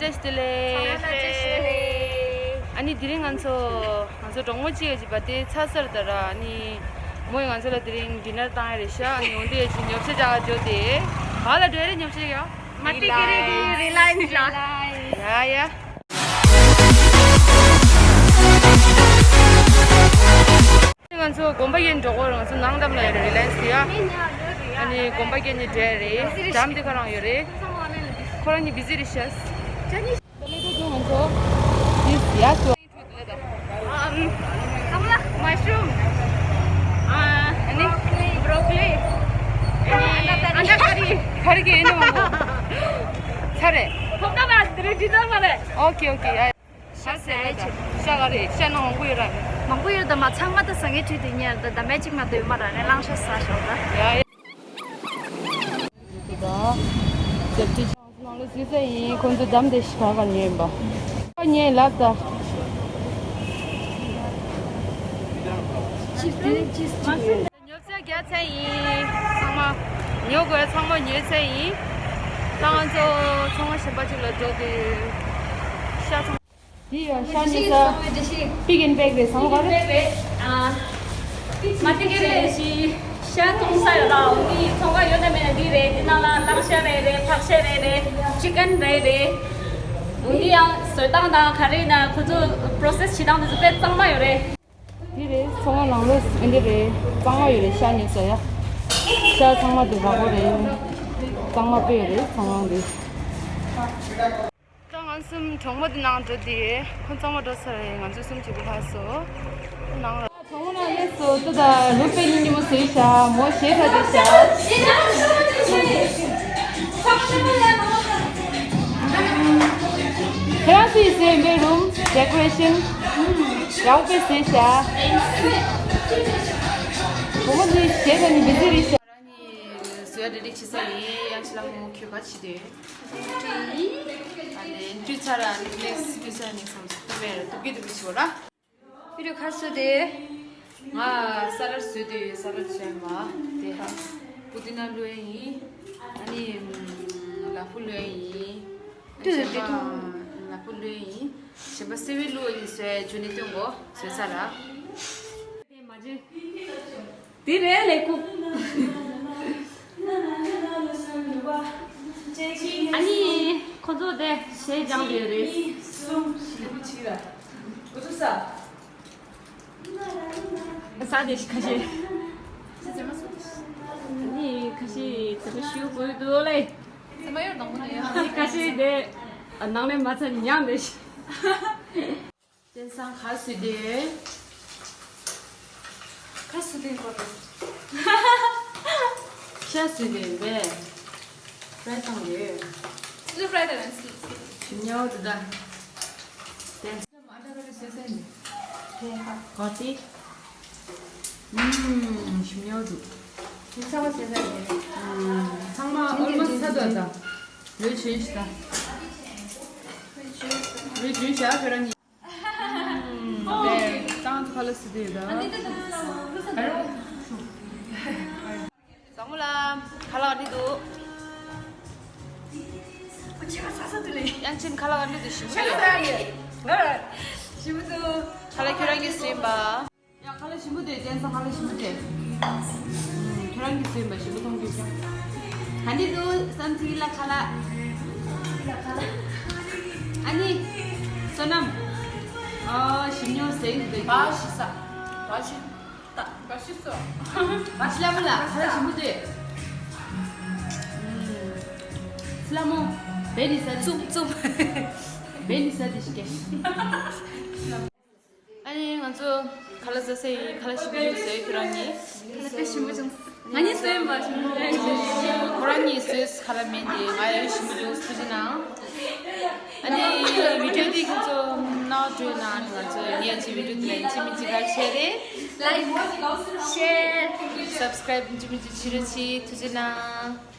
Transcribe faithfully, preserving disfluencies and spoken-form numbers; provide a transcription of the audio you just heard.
བཀྲ་ཤིས་བདེ་ལེགས། ཚང་མ་ལ་བཀྲ་ཤིས་བདེ་ལེགས། ཨ་ནི་དེ་རིང་ང་ཚོ་ང་ཚོ་གྲོགས་མོ་གཅིག་ཡོད་ཅིག་པ་དེ་ཚ་སར་ད་ར། ཨ་ནི་མོས་ང་ཚོ་ལ་དེ་རིང་ཌི་ནར་བཏང་ཡ་རེད་ཤག་ཨ་ནི་འོ་འདི་ཡོད་ཅིག་ཉོ་ཆ་ཅག་འཇོག་དེ། ག་ལ་འགྲོ་ཡ་རེད། ཉོ་ཆ་ཡོད། མ་ཏི་ཀེ་རེ་གི་རི་ལ་ཡན་སི་ལ། ཡ་ཡ། ང་ཚོ་དགོན་པ་ཡན་འགྲོ་གོ། ང་ཚོ་ནང་འགྲམ་ལ་ཡོད་རེད། རི་ལ་ཡན་སི་དེ་ཡ། ཨ་ནི་དགོན་པ་ཡན་ནི་འདྲ་རེད། འགྲམ་དེ་ཁོ་རང་ཡོད་རེད། ཁོ་རང་ནི་བི་ཟི་རེད་ཤག་ཅ་ནི་ང་ཚོ་དེ་ཡ་སོ། ཨམ། ཚང་མ་ལ་མ་ཤ་རུམ། ཨ་ནི་བྷྲོ་ཀོ་ལི། ཨ་ནི་ཨན་ཌ་ཀ་རི། ཀ་རི་གི་ཨེ་ནི་མང་པོ། ཚར་རེད། ཐོབ་ཐང་མ་རེད། དེ་རིང་ཇི་ལྟར་མ་རེད། ཨོ་ཁེ་ཨོ་ཁེ། ཡ། ཤ་ཟེར་ལ་ཆེ། ཤ་ག་རེ། ཤ་ནང་མང་པོ་ཡོད་ར། མང་པོ་ཡོད་ད་མ། ཚང་མ་ད་ཟ་ངེ་ཁྲིད་དེ་ཉལ་ད། ད་མེ་གཅིག་མ་གཏོགས་ཡོད་མ་ར། ནས་བླངས་ཤ་ཟ་ཤོག་ད། ཡ་ཡ། ད་ནང་ལ་སུས་ཟ་ཡིན། ཁོང་ཚོ་འདམ་དེ་ཤ་ག་ཉོས་ཡིན་པ། ཁ་ཉོས་ལབ་ད། ཅིས་དེ་ཅིས་ཅིས་ཉོ་ཚེ་རྒྱ་ཚད་ཡིན། ཚང་མ་ཉོ་དགོས། ཚང་མ་ཉོ་ཚད་ཡིན། ད་ང་ཚོ་ཚོང་པ་གཞན་པ་ཅིག་ལ་འགྲོ་དུས་ཤ་ཚོང་དེ་ཡང་ཤ་ཉོ་ས། པིག་ཨེན་པེག་རེད། ཟ་མ་ག་རེད། ཨ། མ་ཏི་ཀེ་རེད་ཤི། ཤ་ཚོང་ས་ཡོད་ལ། འོ་དེ་ཚོང་ཁང་ཡོད་ན་མེད་ན་འདི་རེད། འདི་ནང་ལ་གླང་ཤ་རེད་རེད། ཕག་ཤ་རེད་རེད། ཅི་ཀན་རེད་རེད། འོ་དེ་ཡང་བཟོ་སྟངས་དང་ག་རེ་ན་ཁོ་ཚོ་པོ་རོ་སེས་བྱེད་སྟངས་དེ་ཚོ་དཔེ་གཙང་མ་ཡོད་རེད། འདི་རེད། ཚོང་ཁང་ནང་ལོགས་འདི་རེད། གཙང་མ་ཡོད་རེད། ཤ་ཉོ་ས་ཡ། ཤ་ཚང་མ་དེ་འདྲ་པོ་རེད། གཙང་མ་དཔེ་ཡོད་རེད་ཚོང་ཁང་འདི། ད་ང་གསུམ་གྲོགས་མོ་དེ་ནང་འགྲོ་དེ། ཁོ་ཚང་མ་འགྲོ་ཚར་རེད། ང་ཚོ་གསུམ་གཅིག་པུ་ལྷག་སོང་། ནང་ལ། གྲོགས་མོ་ནང་སླེབས་སོང་། ད་ད་རུ་པེ་ཉིན་ཉིན་མོ་ཟེར་ཤག་མོ་ཞེ་དྲག་དེ་ཤག་ཁྱེད་རང་སུ་ཡིས་ཟེར་བའི་རུམ་ཌེ་ཀོ་རེ་ཤན་རང་པེ་ཟེར་ཤག་བུ་མོ་འདི་ཞེ་དྲག་ནི་བི་ཟི་རེད་ཤག་ང་གཉིས་བཟོ་ཡ་འདྲ་འདྲ་བྱེད་ས་ཡིན། ཡང་ཁྱེད་ལ་མོ་ཁྱོད་ག་བྱེད་དེ། ཨ་ནི་འདྲུད་ཚར་ར་ནེག་སི་འདྲུད་ཚར་ནེག་སི་བསམ་སོ་ཏུ་བེར་ཏུ་གི་ཏུ་གི་ཆོ་ར། བི་ཌིའོ་ཁ་སུ་དེ། ང་ས་ལར་བཟོས་དུས་ས་ལར་བཟོས་མ་དེ། པུ་ཏི་ན་བླུགས་ཡ་ཡིན། ཨ་ནི་ལ་ཕུག་བླུགས་ཡ་ཡིན། ཏུ་ཏུ་ཏུ། ལ་ཕུག་བླུགས་ཡ་ཡིན། གཞན་པ་སེ་བའི་བླུགས་ཡ་ཡིན། བཟོས་ཡ་ཇུ་ནི་སྟོན་གོ་བཟོས་ཚར་ར། དེ་མ་བརྗེད། དེ་རེད་ལས་ཁུག་ཨ་ནི་ཁོ་ཚོ་དེ་གཞས་སྦྱངས་བསྡད་རེད། ས་དེ་ཁ་ཤས། ཨ་ནི་ཁ་ཤས་དེ་ཁ་ཤས་དགོས་འདུག་ལེ། ཨ་ནི་ཁ་ཤས་དེ་ནང་ནས་མ་ཚར་ཉམས་རེད། བསྟན་སང་ག་བཟོས་ཏེ། ག་བཟོས་ཏེ་གོ་རེད། ཤ་བཟོས་ཏེ་རེད། ཕ་རའི་བཏང་རེད། ཅི་ཕ་རའི་བཏང་རེད། ཉའོ་དུ་ད། བསྟན་སང་ཨ་ད་ར་རེ་བཟོས་ཟེར་ནས། གོ་ཏི། ཨུམ། ཞིམ་ཉའོ་དུ། ཞིམ་ཚ་བ་བཟོས་ཟེར་ནས། ཨུམ། ཚང་མ་ཨོལ་མོ་སི་ཚ་དུ་ད། ལོས་བྱོས་ཤི་ད། ལོས་བྱོས་ཤ་ཁྱོད་རང་གཉིས། ལས་ཏང་ཁ་ལ་སི་དེ་ད། བཟང་མོ་ལ་ཁ་ལག་ནི་འདུག་ཁྱེད་ས་ས་དུ་ལས། ཡང་ཆེན་ཁ་ལག་ནི་འདུག་ཞིམ་པོ་འདུག་ཞིམ་པོ་འདུག་ཁ་ལག་ཁྱོད་རང་གིས་ཟིན་པ། ཡ་ཁ་ལག་ཞིམ་པོ་འདུག་བསྟན་སང་ཁ་ལག་ཞིམ་པོ་འདུག་ཁྱོད་རང་གིས་ཟིན་པ་ཞིམ་པོ་མཐོང་རྒྱུ་ཀྱང་། ག་འདི་འདུག་བསམ་ཚིག་ལ་ཁ་ལག་ཨ་ནི། བསོད་ནམས། ཨ་ཞིམ་ཉོ་ཟེར་གྱི་འདུག་བ་ཤི་ས། བ་ཤི། བ་ཤི་སོ། བ་ཤི་ལ་མོ་ལ་ཁ་ལག་ཞིམ་པོ་འདུག་སི་ལ་མོ། བེ་ནི་ས་ཙུམ་ཙུམ། བེ་ནི་ས་དེ་ཞིག་གེ་ཨ་ནི་ང་ཚོ་ཁ་ལག་ཟ་ས་ཡིན། ཁ་ལག་ཞིམ་པོ་བྱུང་ཟེར་ཁྱོད་རང་གཉིས། ཁ་ལག་ཞིམ་པོ་བྱུང་། ང་གཉིས་ཟོས་ཡིན་པ་ཞིམ་པོ་བྱུང་། ཁོ་རང་གཉིས་ཟོས་ཁ་ལག་མིན་ཏེ་ང་ཡོད་ཞིམ་པོ་བྱུང་། ཐུགས་རྗེ་གནང་། ཨ་ནི་བི་ཌིའོ་འདི་ཁྱོད་ཚོ་ནོར་འགྲོ་ན་ང་ཚོ་ངའི་ཅི་བི་ཌིའོ་འདི་ལ་ཡིན་ཅི་མིན་ཅི་ག་ཤེར་རེད། ལའིཀ། ཤེར། སབ་སི་ཀ་རའིབ་ཡིན་ཅི་མིན་ཅི་བྱེད་རོགས་གྱིས། ཐུགས་རྗེ་གནང་།